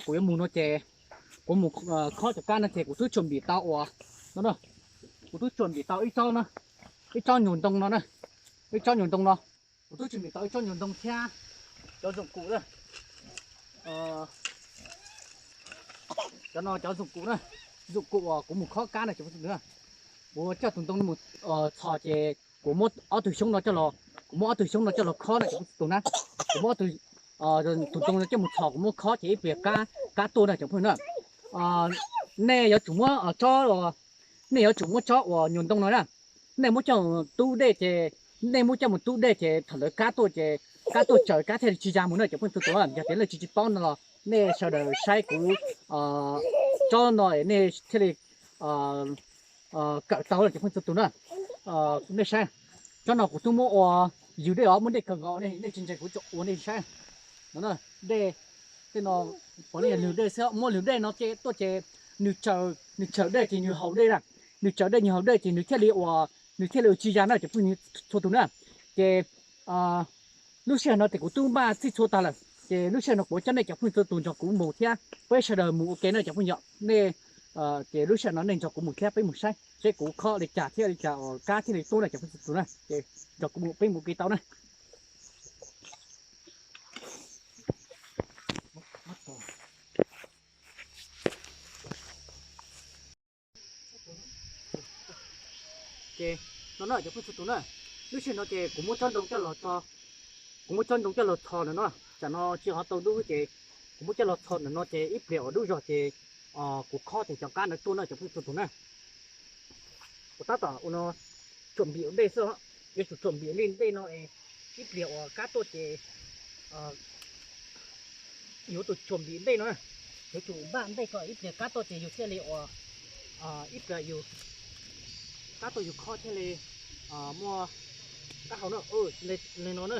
Kuv yuav mus no ces kuv mus khob cov kab no ces kuv twb tsuam npim tau uas no, kuv twb tsuam npim tau ib tsob no, ib tsob nyuag ntoo no na, ib tsob nyuag ntoo no, kuv twb tsuam npim tau ib tsob nyuag ntoo thiab cov zoom kum na, cov no cov zoom kum na, zoom kum uas kuv mus khob kab na cov phooj ywg. Kuv coj tus ntoo no mus txhos ces kuv muab ob tug xyoob no coj los, kuv muab ob tug xyoob no coj los khob na cov phooj ywg na, kuv muab ob tug tus ntoo no coj mus txhos kuv muab khob ces ib pliag kab tuaj na cov phooj ywg na. Nej yuav tsum muab tsob, nej yuav tsum muab tsob uas nyuag ntoo no na, nej muab coj mus tub dej ces, nej muab coj mus tub dej ces thaum ntawd kab tuaj ces kab tuaj tsaws kab thiaj li tsis ya mus na cov phooj ywg txhua tus. Yog tias leej twg tsis paub no los nej sawv daws saib kuv tsob no nej thiaj li kawm tau cov phooj ywg txhua tus na. Nej saib, tsob no kuv twb muab ua ywg dej os, muab dej kawg nkaus nej tsis ntseeg kuv tso ua nej saib no. Dej, tej no puav leej yog lwg dej xwb, muab lwg dej no ces tuaj ces nws tsaws dej ces nws haus dej na, nws tsaws dej nws haus dej ces nws thiaj li ua, nws thiaj li ua tsis ya na cov phooj ywg txhua tus na. Ces lub sij hawm no ces kuv twb npaj txhij txhua tag lawm ces lub sij hawm no kuv coj nej cov phooj ywg txhua tus nrog kuv mus thiab peb sawv daws mus ua ke na cov phooj ywg nej. Ces lub sij hawm no nej nrog kuv mus thiab peb mus saib seb kuv khob li cas thiab li cas uas kab thiaj li tuaj na cov phooj ywg txhua tus na. Ces nrog kuv mus peb mus ua ke tau na. Ces no na cov phooj ywg txhua tus na, lub sij hawm no ces kuv muab tsob ntoo coj los txhos, kuv muab tsob ntoo coj los txhos ntawm no, tsam no tsis ho tau dub ces kuv muab coj los txhos ntawm no ces ib pliag uas dub zog ces kuv khob ces cov kab ntawd tuaj na cov phooj ywg txhua tus na. Kuv tab tom ua no tsuam npim ua ntej xwb, yuav tsum tsuam npim li ntej no, ib pliag uas kab tuaj ces yuav tsum tsuam npim ntej no, yuav tsum npaj ntej kom ib pliag kab tuaj ces yus thiaj li uas ib pliag yus kab tuaj yus khob thiaj li muaj kab haus na. Li no na,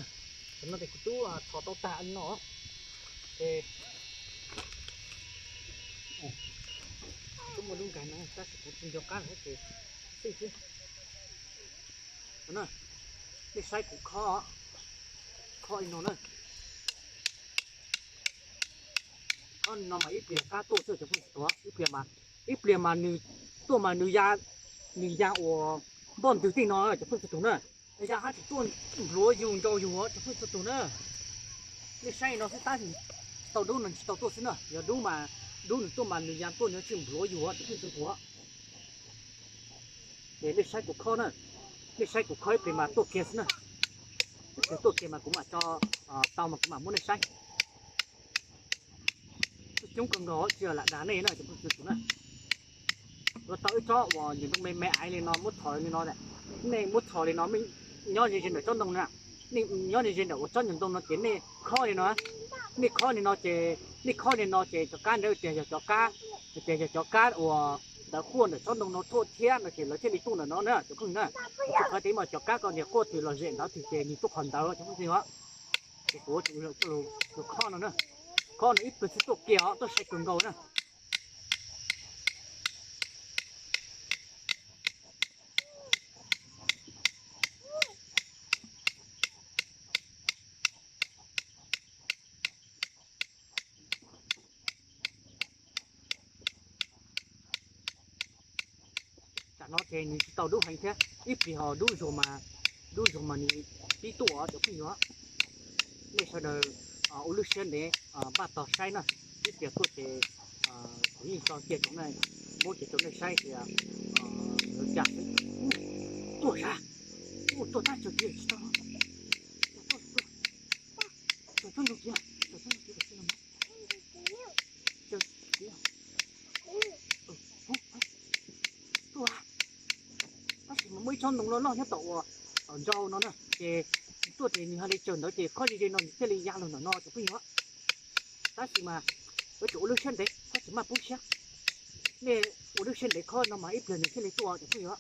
tam no ces kuv twb txhos tau tag li no ces kuv muaj lub nkag no tab sis kuv tsis nco qab lawm ces xij xwb. Nej saib kuv khob, khob li no na, khob li no mas ib pliag kab tuaj xwb cov phooj ywg txhua tus, ib pliag mas, ib pliag mas nws tuaj mas nws ya, nws ya uas npoj ntws tej no cov phooj ywg txhua tus na, nws ya hab tsis tuaj npluav yus nrau yus cov phooj ywg txhua tus na. Nej saib no xwb tab sis tau dub no tsis tau tuaj xwb na, yog dub mas, dub nws tuaj mas nws ya tuaj nws tsis npluav yus cov phooj ywg txhua tus. Ces nej saib kuv khob na, nej saib kuv khob ib pliag mas tuaj kiag xwb na, ib pliag tuaj kiag mas kuv mam tso tau mas kuv mam muab nej saib. Coob kawg nkaus tsis lam dag nej na cov phooj ywg txhua tus na. Yuav tau ib tsob uas nyuag ntoo me me aiv li no muab txhos li no, nej muab txhos li no, nyob ze ze ntawm tsob ntoo na, nej nyob ze ze ntawm uas tsob nyuag ntoo no ces nej khob li no, nej khob li no ces, nej khob li no ces cov kab ntawd tias yog cov kab, tias yog cov kab uas ntawd quaj ntawm tsob ntoo no tuaj thiab no ces lawv thiaj li tuaj ntawm no na cov phooj ywg na. Tsis qhov tias mas cov kab ko niag quaj twg los zem ntawd twg ces nws tuaj qhov ntawd cov phooj ywg os. Ces kuv ua tsuas ua lus khob no na, khob no ib pliag xwb tuaj kiag os, tuaj sai kawg nkaus na. Tam no ces nws tsis tau dub heev thiab, ib pliag ho dub zuag mas, dub zuag mas nws pib tuaj cov phooj ywg. Nej sawv daws ua lub siab ntev npaj tog saib na, ib pliag tuaj ces kuv yeej tso kiag rau nej, muab kiag rau nej saib tias lawv cas xwb. Tuaj sab, tuaj tab tsaws kiag tsis tau, tuaj, tuaj, tsaws tsob ntoo kiag, tsaws tsob ntoo kiag, tsaws tsob ntoo kiag. Tab sis mas muaj ib tsob ntoo loj loj nyob tom uas nrau no na, ces tuaj ces nws hais li tsaws ntawd ces khob ze ze no nws thiaj li ya los ntawm no cov phooj ywg. Tab sis mas yuav tsum ua lub siab ntev, khob tsis maj poob siab. Nej ua lub siab ntev khob no mas ib pliag nws thiaj li tuaj cov phooj ywg.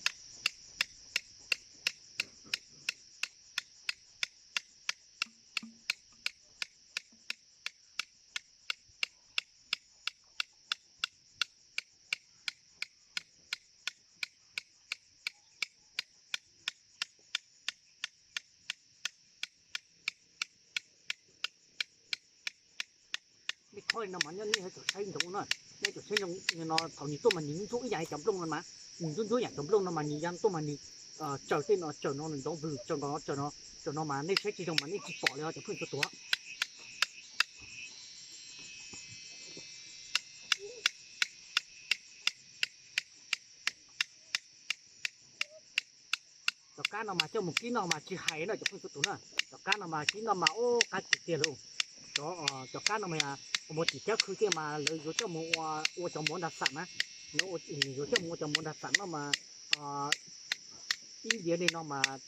Nej Li no mas nej yuav tsum saib ntsoov na, nej yuav tsum saib ntsoov no, thaum nws tuaj mas nws ntxuav ib yam cov nplooj no mas, nws ntxuav ntxuav yam cov nplooj no mas nws ya tuaj mas nws tsaws tej no tsaws no nws ntov vwm tsaws nkaus no tsaws no tsaws no mas nej saib tsis zoo mas nej tsis pom li os cov phooj ywg txhua tus. Cov kab no mas coj mus kib noj mas tsis hais no cov phooj ywg txhua tus na. Cov kab no mas kib noj mas ub qab tsis tiag lauj. Cov, cov kab no mas kuv mus tim cab khw tej mas lawv yuav coj mus ua, ua cov mov nra xam na. Lawv yuav coj mus ua cov mov nra xam no mas ib ntiav li no mas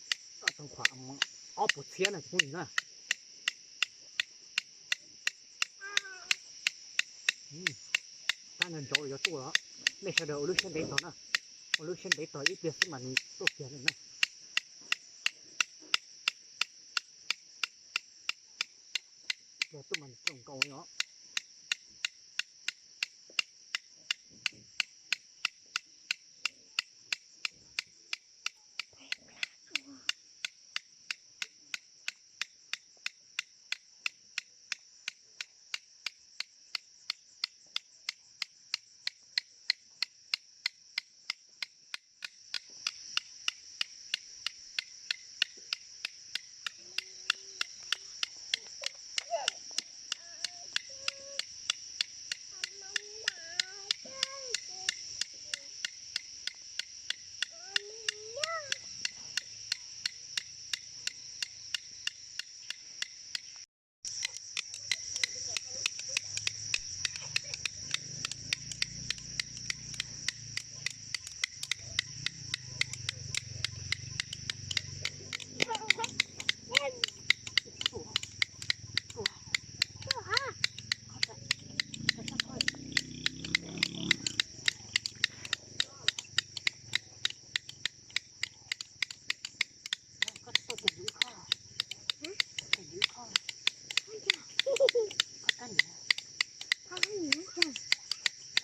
tau khuam ob puas txhiab na cov phooj ywg na. Kab no ntsoov yuav tuaj los, nej sawv daws ua lub siab ntev tog na, ua lub siab ntev tog ib pliag xwb mas nws tuaj kiag li na. Pliag tuaj mas nws coj nkaus li os. Koj tuaj tes lwm kho, tuaj tes lwm kho, koj kab niam,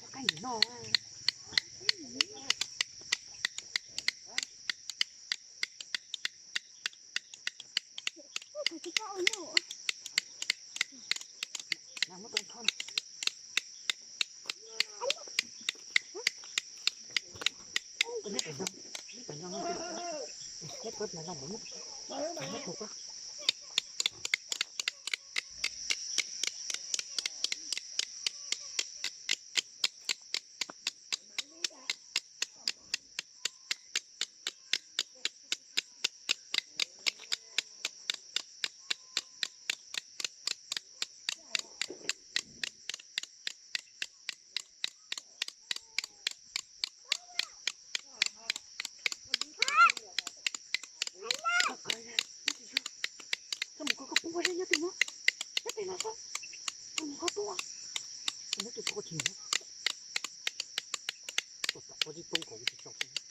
koj kab niam no. Koj mus koj poob koj zeb nyob twg no, nyob pem no xwb. Koj mus koj poob, koj nyob twg koj tsis mus. Koj tom koj tib poob kom kuv tsis tso.